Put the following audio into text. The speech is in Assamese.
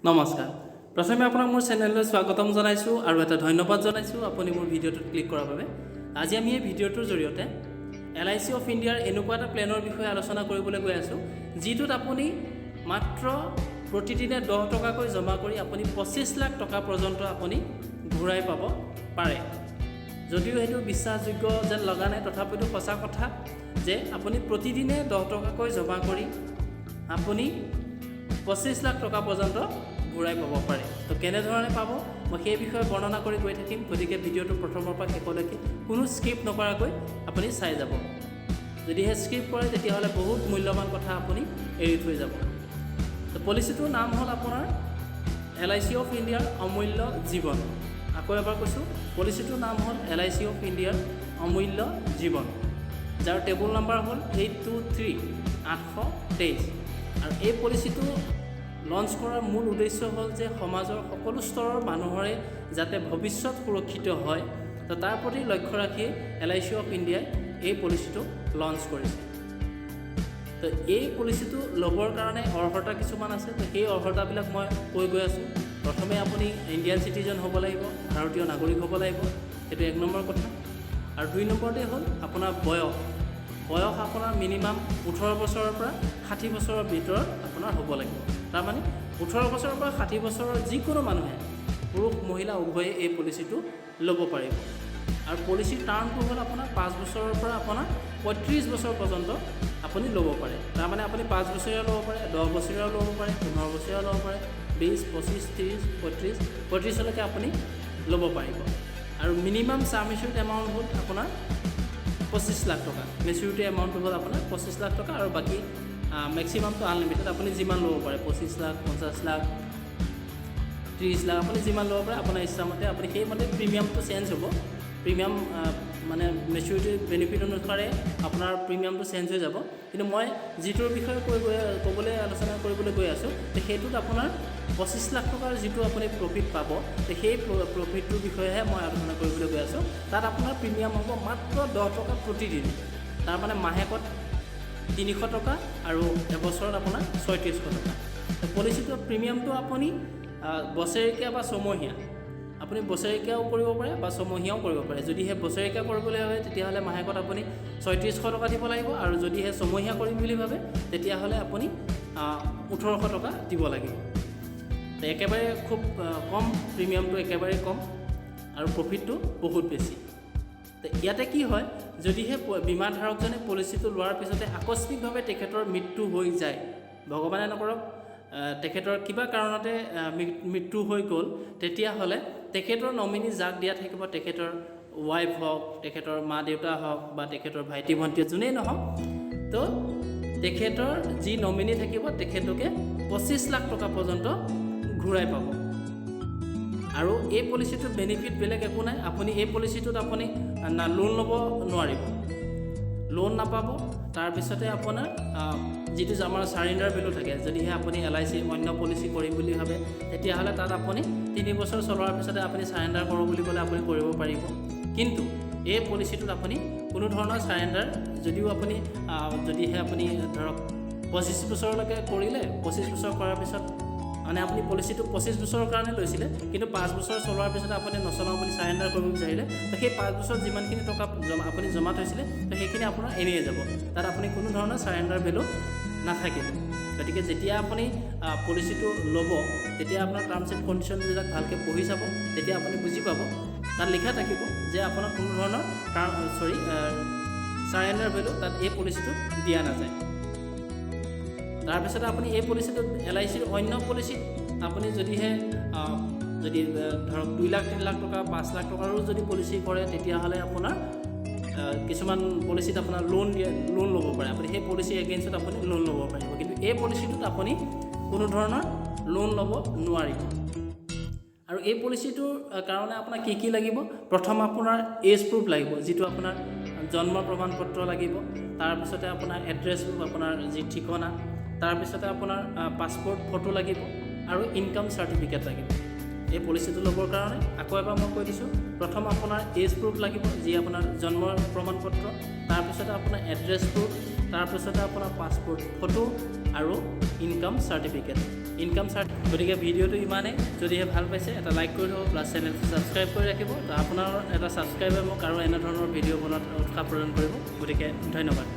নমস্কাৰ। প্ৰথমে আপোনাক মোৰ চেনেললৈ স্বাগতম জনাইছোঁ আৰু এটা ধন্যবাদ জনাইছোঁ আপুনি মোৰ ভিডিঅ'টোত ক্লিক কৰাৰ বাবে। আজি আমি এই ভিডিঅ'টোৰ জৰিয়তে এলআইচি অফ ইণ্ডিয়াৰ এনেকুৱা এটা প্লেনৰ বিষয়ে আলোচনা কৰিবলৈ গৈ আছোঁ, যিটোত আপুনি মাত্ৰ প্ৰতিদিনে 10 টকাকৈ জমা কৰি আপুনি 25 লাখ টকা পৰ্যন্ত আপুনি ঘূৰাই পাব পাৰে। যদিও সেইটো বিশ্বাসযোগ্য যেন লগা নাই, তথাপিতো সঁচা কথা যে আপুনি প্ৰতিদিনে 10 টকাকৈ জমা কৰি আপুনি 25 লাখ টকা পৰ্যন্ত ঘূৰাই পাব পাৰে। তো কেনেধৰণে পাব, মই সেই বিষয়ে বৰ্ণনা কৰি গৈ থাকিম। গতিকে ভিডিঅ'টো প্ৰথমৰ পৰা শেষলৈকে কোনো স্কিপ নকৰাকৈ আপুনি চাই যাব। যদিহে স্কিপ কৰে, তেতিয়াহ'লে বহুত মূল্যৱান কথা আপুনি এৰি থৈ যাব। তো পলিচিটোৰ নাম হ'ল আপোনাৰ এলআইচি অফ ইণ্ডিয়াৰ অমূল্য জীৱন। আকৌ এবাৰ কৈছোঁ, পলিচিটোৰ নাম হ'ল এলআইচি অফ ইণ্ডিয়াৰ অমূল্য জীৱন, যাৰ টেবুল নাম্বাৰ হ'ল 823, 823। আৰু এই পলিচিটো লঞ্চ কৰাৰ মূল উদ্দেশ্য হ'ল যে সমাজৰ সকলো স্তৰৰ মানুহৰে যাতে ভৱিষ্যত সুৰক্ষিত হয়। তো তাৰ প্ৰতি লক্ষ্য ৰাখি এলআইচি অফ ইণ্ডিয়াই এই পলিচিটো লঞ্চ কৰিছে। তো এই পলিচিটো ল'বৰ কাৰণে অৰ্হতা কিছুমান আছে। তো সেই অৰ্হতাবিলাক মই কৈ গৈ আছোঁ। প্ৰথমে আপুনি ইণ্ডিয়ান চিটিজেন হ'ব লাগিব, ভাৰতীয় নাগৰিক হ'ব লাগিব, সেইটো এক নম্বৰ কথা। আৰু দুই নম্বৰতে হ'ল আপোনাৰ বয়স। বয়স আপোনাৰ মিনিমাম 18 বছৰৰ পৰা 60 বছৰৰ ভিতৰত আপোনাৰ হ'ব লাগিব। তাৰমানে 18 বছৰৰ পৰা 60 বছৰৰ যিকোনো মানুহে, পুৰুষ মহিলা উভয়ে এই পলিচিটো ল'ব পাৰিব। আৰু পলিচিৰ টাৰ্মটো হ'ল আপোনাৰ 5 বছৰৰ পৰা আপোনাৰ 35 বছৰ পৰ্যন্ত আপুনি ল'ব পাৰে। তাৰমানে আপুনি 5 বছৰীয়া ল'ব পাৰে, 10 বছৰীয়াও ল'ব পাৰে, 15 বছৰীয়াও ল'ব পাৰে, 20, 25, 30, 35, 35লৈকে আপুনি ল'ব পাৰিব। আৰু মিনিমাম চাম এচিয়ৰ্ড এমাউণ্ট হ'ল আপোনাৰ 25 লাখ টকা। মেচিউৰিটি এমাউণ্টটো হ'ল আপোনাৰ 25 লাখ টকা আৰু বাকী মেক্সিমামটো আনলিমিটেড। আপুনি যিমান ল'ব পাৰে, 25 লাখ, 50 লাখ, 30 লাখ, আপুনি যিমান ল'ব পাৰে আপোনাৰ ইচ্ছামতে। আপুনি সেইমতে প্ৰিমিয়ামটো চেঞ্জ হ'ব। প্ৰিমিয়াম মানে মেচিউৰিটি বেনিফিট অনুসাৰে আপোনাৰ প্ৰিমিয়ামটো চেঞ্জ হৈ যাব। কিন্তু মই যিটোৰ বিষয়ে কৈ গৈ ক'বলৈ, আলোচনা কৰিবলৈ গৈ আছোঁ, তে সেইটোত আপোনাৰ 25 লাখ টকাৰ যিটো আপুনি প্ৰফিট পাব, তে সেই প্ৰফিটটোৰ বিষয়েহে মই আলোচনা কৰিবলৈ গৈ আছোঁ। তাত আপোনাৰ প্ৰিমিয়াম হ'ব মাত্ৰ 10 টকা প্ৰতিদিন। তাৰমানে মাহেকত 300 টকা আৰু এবছৰত আপোনাৰ 3600 টকা। পলিচিটোৰ প্ৰিমিয়ামটো আপুনি বছৰেকীয়া বা ছমহীয়া, আপুনি বছৰেকীয়াও কৰিব পাৰে বা ছমহীয়াও কৰিব পাৰে। যদিহে বছৰেকীয়া কৰিবলৈ হয়, তেতিয়াহ'লে মাহেকত আপুনি 3600 টকা দিব লাগিব আৰু যদিহে ছমহীয়া কৰিম বুলি ভাবে, তেতিয়াহ'লে আপুনি 1800 টকা দিব লাগিব। তো একেবাৰে খুব কম, প্ৰিমিয়ামটো একেবাৰে কম আৰু প্ৰফিটটো বহুত বেছি। তো ইয়াতে কি হয়, যদিহে বীমাধাৰকজনে পলিচিটো লোৱাৰ পিছতে আকস্মিকভাৱে তেখেতৰ মৃত্যু হৈ যায়, ভগৱানে নকৰক, তেখেতৰ কিবা কাৰণতে মৃত্যু হৈ গ'ল, তেতিয়াহ'লে তেখেতৰ নমিনী যাক দিয়া থাকিব, তেখেতৰ ৱাইফ হওক, তেখেতৰ মা দেউতা হওক বা তেখেতৰ ভাইটি ভণ্টি যোনেই নহওক, তো তেখেতৰ যি নমিনী থাকিব, তেখেতলোকে 25 লাখ টকা পৰ্যন্ত ঘূৰাই পাব। আৰু এই পলিচিটোৰ বেনিফিট বেলেগ একো নাই। আপুনি এই পলিচিটোত আপুনি না লোন ল'ব নোৱাৰিব, লোন নাপাব। তাৰপিছতে আপোনাৰ যিটো আমাৰ চাৰেণ্ডাৰ ভেলু থাকে, যদিহে আপুনি এলআইচি অন্য পলিচি কৰিম বুলি ভাবে, তেতিয়াহ'লে তাত আপুনি 3 বছৰ চলোৱাৰ পিছতে আপুনি চাৰেণ্ডাৰ কৰোঁ বুলি ক'লে আপুনি কৰিব পাৰিব। কিন্তু এই পলিচিটোত আপুনি কোনো ধৰণৰ চাৰেণ্ডাৰ, যদিও আপুনি যদিহে আপুনি ধৰক 25 বছৰলৈকে কৰিলে, 25 বছৰ কৰাৰ পিছত, মানে আপুনি পলিচিটো 25 বছৰৰ কাৰণে লৈছিলে, কিন্তু 5 বছৰ চলোৱাৰ পিছত আপুনি নচলাওঁ বুলি চাৰেণ্ডাৰ কৰিব বিচাৰিলে, তো সেই 5 বছৰত যিমানখিনি টকা আপুনি জমা থৈছিলে, তো সেইখিনি আপোনাৰ এনেয়ে যাব। তাত আপুনি কোনো ধৰণৰ চাৰেণ্ডাৰ ভেলু নাথাকিব। গতিকে যেতিয়া আপুনি পলিচিটো ল'ব, তেতিয়া আপোনাৰ টাৰ্মছ এণ্ড কণ্ডিশ্যনবিলাক ভালকৈ পঢ়ি চাব। তেতিয়া আপুনি বুজি পাব, তাত লিখা থাকিব যে আপোনাক কোনো ধৰণৰ টাৰ্ম, চৰি, চাৰেণ্ডাৰ ভেলু তাত এই পলিচিটোত দিয়া নাযায়। তাৰপিছতে আপুনি এই পলিচিটোত, এলআইচিৰ অন্য পলিচিত আপুনি যদিহে যদি ধৰক 2 লাখ, 3 লাখ টকা, 5 লাখ টকাৰো যদি পলিচি কৰে, তেতিয়াহ'লে আপোনাৰ কিছুমান পলিচিত আপোনাৰ লোন দিয়ে, লোন ল'ব পাৰে আপুনি। সেই পলিচিৰ এগেইনষ্টত আপুনি লোন ল'ব পাৰিব। কিন্তু এই পলিচিটোত আপুনি কোনো ধৰণৰ লোন ল'ব নোৱাৰিব। আৰু এই পলিচিটোৰ কাৰণে আপোনাক কি কি লাগিব? প্ৰথম আপোনাৰ এজ প্ৰুফ লাগিব, যিটো আপোনাৰ জন্ম প্ৰমাণ পত্ৰ লাগিব। তাৰপিছতে আপোনাৰ এড্ৰেছ প্ৰুফ, আপোনাৰ যি ঠিকনা। তাৰপিছতে আপোনাৰ পাছপৰ্ট ফটো লাগিব আৰু ইনকাম চাৰ্টিফিকেট লাগিব। এই পলিচিটো ল'বৰ কাৰণে আকৌ এবাৰ মই কৈ দিছোঁ, প্ৰথম আপোনাৰ এজ প্ৰুফ লাগিব, যি আপোনাৰ জন্মৰ প্ৰমাণ পত্ৰ। তাৰপিছতে আপোনাৰ এড্ৰেছ প্ৰুফ, তাৰপিছতে আপোনাৰ পাছপৰ্ট ফটো আৰু ইনকাম চাৰ্টিফিকেট। Income cert. গতিকে ভিডিঅ'টো ইমানেই। যদিহে ভাল পাইছে, এটা লাইক কৰি থ'ব, প্লাছ চেনেলটো ছাবস্ক্ৰাইব কৰি ৰাখিব। তো আপোনাৰ এটা ছাবস্ক্ৰাইবে মোক আৰু এনেধৰণৰ ভিডিঅ' বনোৱাত উৎসাহ প্ৰদান কৰিব। গতিকে ধন্যবাদ।